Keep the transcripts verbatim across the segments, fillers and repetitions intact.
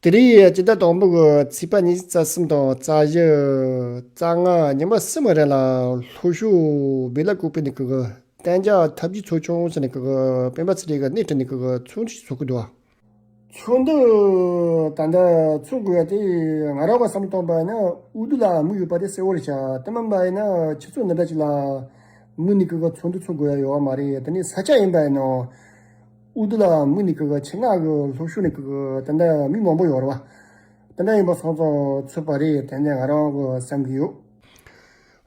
དེ་རིང་སྤྱི་ཟླ་དང་པོ་གི་ཚེས་པ་ཉི་ཤུ་རྩ་གསུམ་དང་རྩ་བཞི། རྩ་ལྔ། ཉི་མ་གསུམ་རིང་ལ་ལྷོ་ཕྱོགས་སྦེ་ལ་ཀུ་པེ་ནི་ཀི་གི་གཏན་འཇགས་འཐབ་ཇུས་ཚོགས་ཆུང་ཟེར་ནི་ཀི་གི་སྤེན་པ་ཚེ་རིང་གི་སྣེ་ཁྲིད་ནི་ཀི་གི་ཚོགས་འདུ་ཚོགས་ཀྱི་འདུག་ཚོགས་འདུ་ད་ལྟ་ཚོགས་དགོས་ཡ་དེ་ང་རང་གི་བསམ་བློ་བཏང་པ་ཡིན་ན་འོས་བསྡུ་ལ་དམིགས་ཡོད་པ་དེ་གསལ་བོ་རེད་ཤག་དེ་མིན་པ་ཡིན་ན་ཆུ་ཚོད་འདི་འདྲ་ཅིག་ལ་དམིགས་ནི་ཀི་གི་ཚོགས་འདུ་ཚོགས་དགོས་ཡ་ཡོད་མ་རེད། དེ་ནས་ས་ཆ་ཡིན་པ་ཡིན་ན། འོས་བསྡུ་ལ་དམིགས་ནས་ཀི་གི་ཆེད་མངགས་ཀྱི་ལྷོ་ཕྱོགས་ནས་ཀི་གི་ད་ལྟ་མི་མང་པོ་ཡོད་རེད་བ། དེ་འདྲ་ཡིན་པ་སོང་ཙང་ཚུད་པ་རེད་དེ་ནས་ང་རང་གི་བསམ་གྱི་ཡོད།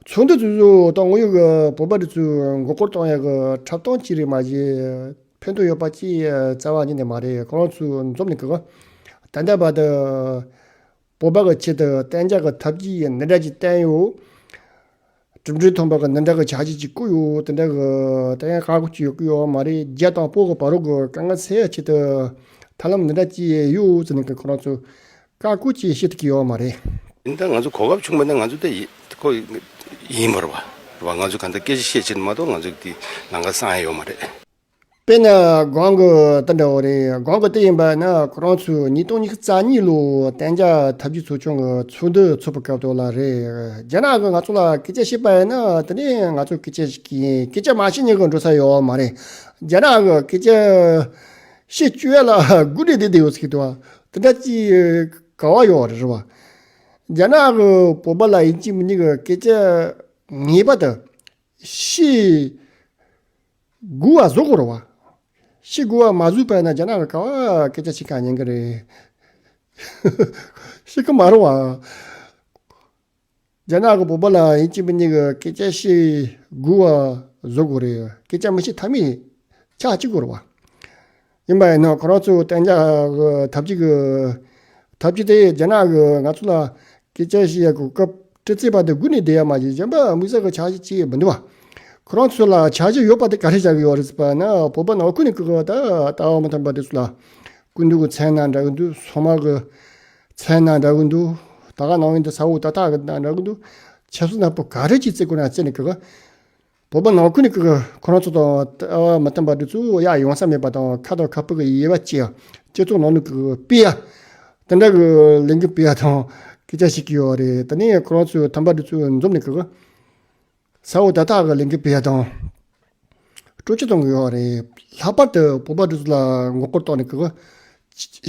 ཚོགས་འདུ་དེ་ཚོ་ད་དངོས་ཡོད་ཀྱི་བོད་པ་དེ་ཚོས་མགོ་སྐོར་གཏོང་ཡག་གི་འཁྲབ་སྟོན་ཅིག་རེད་མ་གཞི། ཕན་ཐོགས་ཡོད་པ་ཅིག་རྩ་བ་ཉིད་ནས་མ་རེད། ཁོ་རང་ཚོས་འཛོམས་ནས་ཀི་གི་ད་ལྟ་བར་དུ་བོད་པ་གི་ཆེད་དུ་གཏན་འཇགས་ཀྱི་འཐབ་ཇུས་འདི་འདྲ་ཅིག་བསྟན་ཡོད། གྲུབ་འབྲས་ཐོན་པ་གི་འདི་འདྲ་གི་བྱ་གཞི་ཅིག་བཀོད་ཡོད། དེ་འདྲ་གི་ད་ཡང་བཀའ་བཀོད་ཅིག་ཡོད་ཀྱི་ཡོད་མ་རེད། རྒྱ་དང་བོད་གི་བར་རོགས་གི་དཀའ་ངལ་སེལ་ཡ་ཆེད་དུ་ཐབས་ལམ་འདི་འདྲ་ཅིག་ཡོད་ཟེར་ནས་ཀི་ཁོ་རང་ཚོས་བཀའ་བཀོད་ཅིག་བཤད་ཐུབ་ཀྱི་ཡོད་མ་རེད། ཡིན་ད་ང་ཚོ་གོ་སྐབས་བྱུང་བ་ན་ང་ཚོ་ད་ཡི་ཁོ་ཡིན་པ་རེད་བ། རེད་བ། ང་ཚོ་ག་འདྲ་སྐད་ཆ་བཤད་ཕྱིན་མ་གཏོགས་ང་ཚོ་དེ་ལམ་ཁ་སང་ཡ་ཡོད་མ་རེད། དཔེར་ན་སྒང་གི་དེ་འདྲ་བོ་རེད། སྒང་གི་དེ་ཡིན་པ་ན་ཁོ་རང་ཚོས་ཉིས་སྟོང་ཉི་ཤུ་རྩ་གཉིས་ལོ་གཏན་འཇགས་འཐབ་ཇུས་ཚོགས་ཆུང་གི་ཚོགས་འདུ་ཚོགས་པའི་སྐབས་དུ་ལ་རེད། རྒྱ་ནག་གིས་ང་ཚོ་ལ་སྐད་ཆ་བཤད་པ་ཡིན་ན་དེ་ནས་ང་ཚོ་སྐད་ཆ་བཤད་ཀྱི་ཡིན། སྐད་ཆ་མ་བཤད་མཁན་གྱི་འགྲོ་ས་ཡོད་མ་རེད། རྒྱ་ནག་གིས་སྐད་ཆ་བཤད་བཅུག་ཡ་ལ་སྒུག་ནས་བསྡད་བསྡད་ཡོད་ཟེར་གྱི་འདུག་དེ་འདྲ་ཅིག་ག་བ་ཡོད་རེད་བ། རྒྱ་ནག་གིས་བོད་པ་ལ་ཡིན་གཅིག་མིན་གཉིས་ཀྱི་སྐད་ཆ་ངེས་པར་དུ་བཤད་དགོས་པ་བཟོ་དགོས་རེད་བ། བཤད་དགོས་པ་མ་བཟོས་པ་ཡིན་ན་རྒྱ་ནག་གིས་ག་བ་སྐད་ཆ་བཤད་ག་ཉན་གི་རེད། བཤད་གི་མ་རེད་བ། རྒྱ་ནག་གིས་བོད་པ་ལ་ཡིན་གཅིག་མིན་གཉིས་ཀྱི་སྐད་ཆ་བཤད་དགོས་པ་བཟོ་དགོས་རེད། སྐད་ཆ་མི་བཤད་ཐབས་མེད་ཆགས་བཅུག་དགོས་རེད་བ། ཡིན་པ་ཡིན་ན་ཁོ་རང་ཚོ་གཏན་འཇགས་ཀྱི་འཐབ་ཇུས་ཀྱི་འཐབ་ཇུས་དེ་རྒྱ་ནག་གིས་ང་ཚོ་ལ་སྐད་ཆ་བཤད་ཡ་གི་སྐབས་ཏི་ཙི་བར་དུ་སྒུག་ནས་བསྡད་ཡ་མ་གཞི་གཞན་པ་དམིགས་བསལ་གྱི་འཆར་གཞི་ཅིག་མི་འདུག་བ། ཁོ་རང་ཚོ་ལ་འཆར་གཞི་ཡོད་པ་དེ་ག་རེ་བྱ་གི་ཡོད་རེད་ཟེར་པ་ན་བོད་པ་ནང་ཁུལ་ནས་ཀི་གི་ད་ལྟ་བ་མི་ཐོན་པ་དེ་ཚོ་ལ་སྐུ་མདུན་གྱི་མཚན་ན་འདྲ་གི་འདུག་སོ་མ་གི་མཚན་ན་འདྲ་གི་འདུག་ད་ག་ནང་བཞིན་དུ་ས་འོག་ད་ཐག་གི་ན་འདྲ་གི་འདུག་ཆབ་སྲིད་ནག་པོ་ག་རེ་ཅིག་བརྩི་དགོས་ན་བརྩི་ནས་ཀི་གི་བོད་པ་ནང་ཁུལ་ནས་ཀྱི་ཁོ་རང་ཚོ་དང་ལྟ་བ་མི་མཐུན་པ་འདི་ཚོ་ཡ་ཡོང་ས་མེད་པ་དང་ཁ་དང་ཁ་སྤུ་གི་དབྱེ་བ་བཅད་ཡ། སྤྱི་ཚོགས་ནང་ནས་ཀྱི་སྤེལ་ཡ། དེ་འདྲ་གི་ལས་འགུལ་སྤེལ་ཡ་དང་སྐད་ཆ་བཤད་ཀྱི་ཡོད་རེད། དེ་ནས་ཁོ་རང་ཚོའི་ཐོན་པ་འདི་ཚོ་འཛོམས་ནས་ཀྱི་ས་འོག་ད་ཐག་གི་ལས་འགུལ་སྤེལ་ཡ་དང་སྤྲོ་སྐྱིད་གཏོང་གི་ཡོད་རེད། ལྷག་པར་དུ་བོད་པ་འདི་ཚོ་ལ་མགོ་སྐོར་གཏོང་ནས་ཀྱི་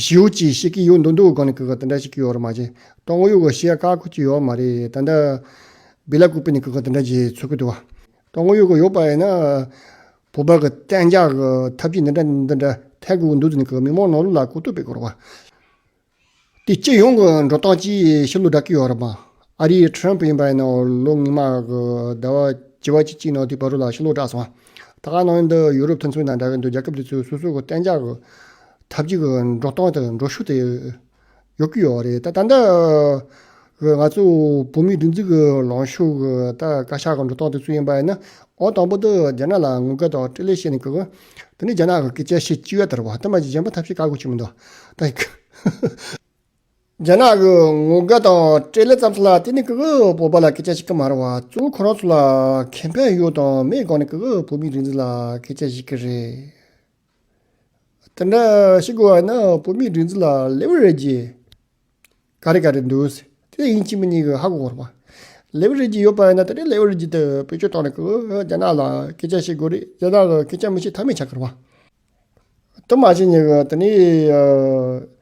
ཞེ་པོ་ཅིག་བཤད་ཀྱི་ཡོད་མདོག་མདོག་གི་སྒང་ནས་ཀྱི་དེ་འདྲ་བཤད་ཀྱི་ཡོད་རེད་མ་གཞི། དང་པོ་ཡོད་གི་བཤད་ཡ་ཁག་ཁུར་གྱི་ཡོད་མ་རེད། ད་ལྟ་སྦེ་ལ་ཀུ་པེ་ནས་ཀྱི་དེ་འདྲ་ཅིག་ཚོགས་ཀྱི་འདུག་བ། དང་པོ་ཡོད་གི་ཡོད་པ་ཡིན་ན། བོད་པ་གི་གཏན་འཇགས་ཀྱི་འཐབ་ཇུས་འདི་འདྲ་འདི་འདྲ་ཐད་དགོས་འདུག་ཟེར་ནས་ཀྱི་མི་མང་ནང་ལོགས་ལ་གོ་རྟོགས་སྤེལ་དགོས་རེད་བ། དེ་སྤྱི་ཡོངས་ཀྱི་འགྲོ་སྟངས་ཀྱིས་ཕྱི་ལོགས་བསྒྲགས་ཀྱི་ཡོད་རེད་པ། ཨ་རིའི་ཁྲོམ་ཕུ་ཡིན་པ་ཡིན་ན་ལོ་སྔོན་མ་གི་ཟླ་བ་བཅུ་པ་བཅུ་གཅིག་ནང་དེ་བར་རུ་ལ་ཕྱི་ལོགས་བསྒྲགས་སོང་བ། ད་ག་ནང་བཞིན་དུ་ཡུ་རོབ་མཐུན་ཚོགས་དང་འདྲ་གི་འདུག་རྒྱལ་ཁབ་དེ་ཚོས་སོ་སོ་གི་གཏན་འཇགས་ཀྱི་འཐབ་ཇུས་ཀྱི་འགྲོ་སྟངས་དང་འགྲོ་ཤུགས་དེ་ཡོད་ཀྱི་ཡོད་རེད། ད་ད་ལྟ་གི་ང་ཚོ་བོད་མིའི་སྒྲིག་འཛུགས་ཀྱི་ལངས་ཕྱོགས་ཀྱི་ད་བཀའ་ཤག་གི་འགྲོ་སྟངས་དེ་ཚོ་ཡིན་པ་ཡིན་ན། འོ་དང་པོ་དེ་རྒྱ་ནག་ལ་ངོ་རྒོལ་དང་སྤྲེལ་ལད་བྱས་ནས་ཀྱི་དེ་ནས་རྒྱ་ནག་གི་སྐད་ཆ་བཤད་བཅུག་ཡ་དེ་རེད་བ། དེ་མ་གཞི་གཞན་པ་ཐབས་ཤེས་ག་དགོས་ཀྱི་མི་འདུག་ད་རྒྱ་ནག་གི་ངོ་རྒོལ་དང་སྤྲེལ་ལད་ཙམ་ཞིག་ལ་བརྟེན་ནས་ཀྱི་བོད་པ་ལ་སྐད་ཆ་བཤད་ཀྱི་མ་རེད་བ། གཙོ་བོ་ཁོ་རང་ཚོ་ལ་ཁེ་ཕན་ཡོད་དང་མེད་སྒང་ནས་ཀྱི་བོད་མིའི་སྒྲིག་འཛུགས་ལ་སྐད་ཆ་བཤད་ཀྱི་རེད། དེ་འདྲ་བཤད་དགོས་པ་ཡིན་ན་བོད་མིའི་སྒྲིག་འཛུགས་ལ་ལེ་ཝ་རེ་ཇི་ག་རེ་ག་རེ་འདུག་ཟེར། དེ་ཡིན་གཅིག་མིན་གཉིས་ཀྱི་ཧ་གོ་དགོས་རེད་པ། ལེ་ཝ་རེ་ཇི་ཡོད་པ་ཡིན་ན་དེ་ནས་ལེ་ཝ་རེ་ཇི་དེ་བེད་སྤྱོད་བཏང་ནས་ཀྱི་རྒྱ་ནག་ལ་སྐད་ཆ་བཤད་དགོས་རེད། རྒྱ་ནག་གི་སྐད་ཆ་མི་བཤད་ཐབས་མེད་ཆགས་ཀྱི་རེད་པ། དེ་མ་བྱས་ནས་ཀྱི་དེ་ནས་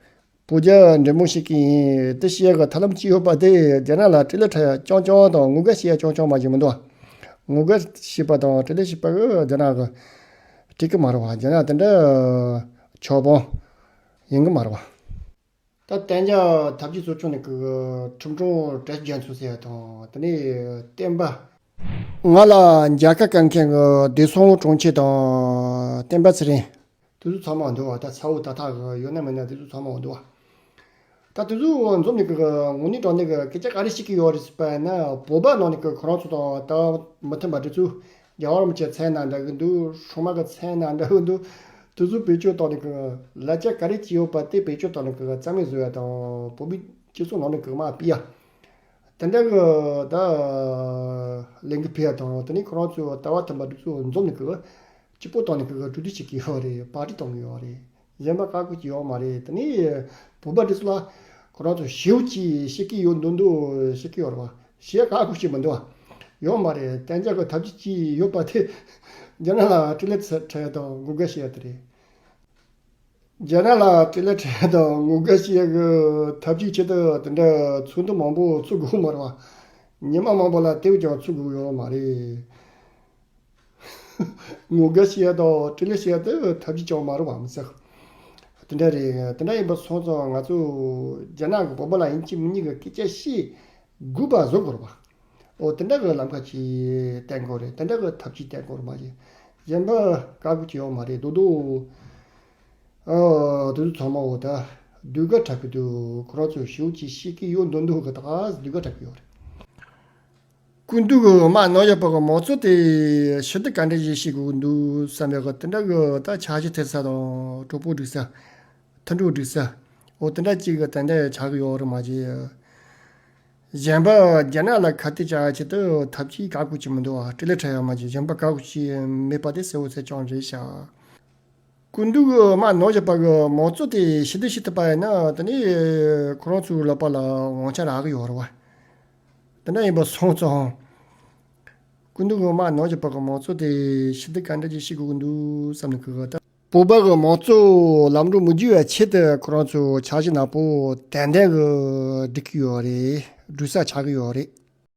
བོད་རྒྱ་འབྲེལ་མོལ་བྱེད་ཀྱི་ཡིན་དེ་བཤད་ཡ་གི་ཐབས་ལམ་ཅིག་ཡོད་པ་དེ་རྒྱ་ནག་ལ་སྤྲེལ་ལད་འཁྲབ་ཡ་རྐྱང་རྐྱང་དང་ངོ་རྒོལ་བྱེད་ཡ་རྐྱང་རྐྱང་མ་གཞི་མི་འདུག་ངོ་རྒོལ་བྱེད་པ་དང་སྤྲེལ་ལད་བྱེད་པ་གི་རྒྱ་ནག་གི་འགྲིག་གི་མ་རེད་བ། རྒྱ་ནག་དེ་འདྲ་ཆོག་པོ་ཡིན་གི་མ་རེད་བ། ད་གཏན་འཇགས་འཐབ་ཇུས་ཚོགས་ཆུང་ནས་ཀྱི་ཁྲིམས་དྲུང་བཀྲ་ཤིས་རྒྱ་མཚོ་ཟེར་ཡ་དང་དེ་ནས་བསྟན་པ། ང་ལ་མཇལ་ཁ་བསྐྱལ་མཁན་གྱི་བདེ་སྲུང་དྲུང་ཆེ་དང་བསྟན་པ་ཚེ་རིང་། དེ་ཚོ་ཚང་མ་འདུག་བ། ད་ས་འོག་ད་ཐག་གི་ཡོད་ན་མེད་ན་དེ་ཚོ་ཚང་མ་འདུག་བ། ད་དེ་ཚོ་འཛོམས་ནས་ཀྱི་དངོས་གནས་དྲང་གནས་ཀྱི་སྐད་ཆ་ག་རེ་བཤད་ཀྱི་ཡོད་རེད་ཟེར་བ་ན་བོད་པ་ནང་ནས་ཀྱི་ཁོ་རང་ཚོ་དང་ད་མི་མཐུན་པ་དེ་ཚོ། རྒྱལ་བ་རིན་པོ་ཆེའི་མཚན་ན་འདྲ་གི་འདུག་སྲུང་མ་གི་མཚན་ན་འདྲ་གི་འདུག་དེ་ཚོ་བེད་སྤྱོད་བཏང་ནས་ཀྱི་ལ་ཆ་ག་རེ་ཅི་ཡོད་པ་དེ་བེད་སྤྱོད་བཏང་ནས་ཀྱི་རྩ་མེད་བཟོ་ཡ་དང་བོད་མི་སྤྱི་ཚོགས་ནང་ནས་ཀྱི་མར་ཕུད་ཡ། དེ་འདྲ་གི་ད་ལས་འགུལ་ཕུད་ཡ་དང་དེ་ནས་ཁོ་རང་ཚོའི་ལྟ་བ་མཐུན་པ་དེ་ཚོ་འཛོམས་ནས་ཀྱི་གཅིག་པོ་བཏང་ནས་ཀྱི་གྲོས་བསྡུར་བྱེད་ཀྱི་ཡོད་རེད། པར་ཊི་གཏོང་གི་ཡོད་རེད། གཞན་པ་བཀག་དགོས་ཀྱི་ཡོད་མ་རེད། དེ་ནས་བོད་པ་འདི་ཚོ་ལ་ཁོ་རང་ཚོ་ཞེ་པོ་ཅིག་བཤད་ཀྱི་ཡོད་མདོག་མདོག་བཤད་ཀྱི་ཡོད་རེད་བ། བཤད་བཀག་དགོས་ཀྱི་མི་འདུག་བ། ཡོད་མ་རེད། གཏན་འཇགས་ཀྱི་ཐབས་ཇུས་ཅིག་ཡོད་པ་དེ་རྒྱ་ནག་ལ་སྤྲེལ་ལད་འཕྲད་ཡ་དང་ངོ་རྒོལ་བྱེད་ཡ་དེ་རེད། རྒྱ་ནག་ལ་སྤྲེལ་ལད་འཕྲད་ཡ་དང་ངོ་རྒོལ་བྱེད་ཡ་གི་ཐབས་ཇུས་ཆེད་དུ་དེ་འདྲ་ཚོགས་འདུ་མང་པོ་ཚུགས་དགོས་མ་རེད་བ། ཉི་མ་མང་པོ་ལ་དེ་བས་ཀྱང་ཚུགས་དགོས་ཡོད་མ་རེད། ངོ་རྒོལ་བྱེད་ཡ་དང་སྤྲེལ་ལད་བྱེད་ཡ་དེ་ཐབས་ཇུས་ཅང་མ་རེད་བ་མི་ཚེ། དེ་འདྲ་རེད། དེ་འདྲ་ཡིན་པ་སོང་ཙང་ང་ཚོ་རྒྱ་ནག་གི་བོད་པ་ལ་ཡིན་གཅིག་མིན་གཉིས་ཀྱི་སྐད་ཆ་བཤད་དགོས་པ་བཟོ་དགོས་རེད་བ། ཨོ་དེ་འདྲ་གི་ལམ་ཁ་ཅིག་བསྟན་དགོས་རེད། དེ་འདྲ་གི་ཐབས་ཇུས་བསྟན་དགོས་རེད་མ་གཞི། གཞན་པ་བཀག་དགོས་ཀྱི་ཡོད་མ་རེད་མདོག་མདོག་ཨོ་དེ་ཚོ་ཚང་མ་འོ་ད་ཟློས་གར་འཁྲབ་གི་འདུག་ཁོ་རང་ཚོ་ཞེ་པོ་ཅིག་བཤད་ཀྱི་ཡོད་མདོག་མདོག་གི་ད་ཟློས་གར་འཁྲབ་གི་ཡོད་རེད། སྐུ་མདུན་གྱི་དམག་ནང་བཞིན་པ་གི་མང་གཙོ་དེ་ཞི་བདེ་ག་འདྲ་ཞིག་བྱེད་དགོས་འདུག་བསམ་པའི་གི་དེ་འདྲ་གི་ད་འཆར་གཞི་འཐེན་ས་དང་གྲོགས་པོ་སྒྲིག་ས། མཐུན་གྲོགས་སྒྲིག་ས། འོ་དེ་འདྲ་གཅིག་གི་ཏན་ཏན་ཆགས་ཀྱི་ཡོད་རེད་མ་གཞི། གཞན་པ་རྒྱ་ནག་ལ་ཁ་གཏད་བཅག་ཆེད་དུ་ཐབས་ཇུས་བཀག་དགོས་ཀྱི་མི་འདུག་བ། སྤྲེལ་ལད་འཕྲད་ཡ་མ་གཞི་གཞན་པ་བཀག་དགོས་ཀྱི་མེད་པ་དེ་གསལ་བོ་གསལ་རྐྱང་རེད་ཤག་སྐུ་མདུན་གྱི་དམག་ནང་བཞིན་པ་གི་མང་གཙོ་དེ་ཞི་བདེ་ཞིག་ཐུབ་པ་ཡིན་ན་དེ་ནས་ཁོ་རང་ཚོའི་ལག་པ་ལ་དབང་ཆ་རག་གི་ཡོད་རེད་བ། དེ་འདྲ་ཡིན་པ་སོང་ཙང་། སྐུ་མདུན་གྱི་དམག་ནང་བཞིན་པ་གི་མང་གཙོ་དེ་ཞི་བདེ་ག་འདྲ་ཅིག་བྱེད་དགོས་ཀྱི་འདུག་བསམ་ནས་གི་གི་ད། བོད་པ་གི་མང་གཙོ་ལམ་འགྲོ་མི་འགྱུར་བའི་ཆེད་དུ་ཁོ་རང་ཚོ་འཆར་གཞི་ནག་པོ་ཏན་ཏན་གི་སྒྲིག་གི་ཡོད་རེད། སྒྲིག་ས་ཆགས་ཀྱི་ཡོད་རེད།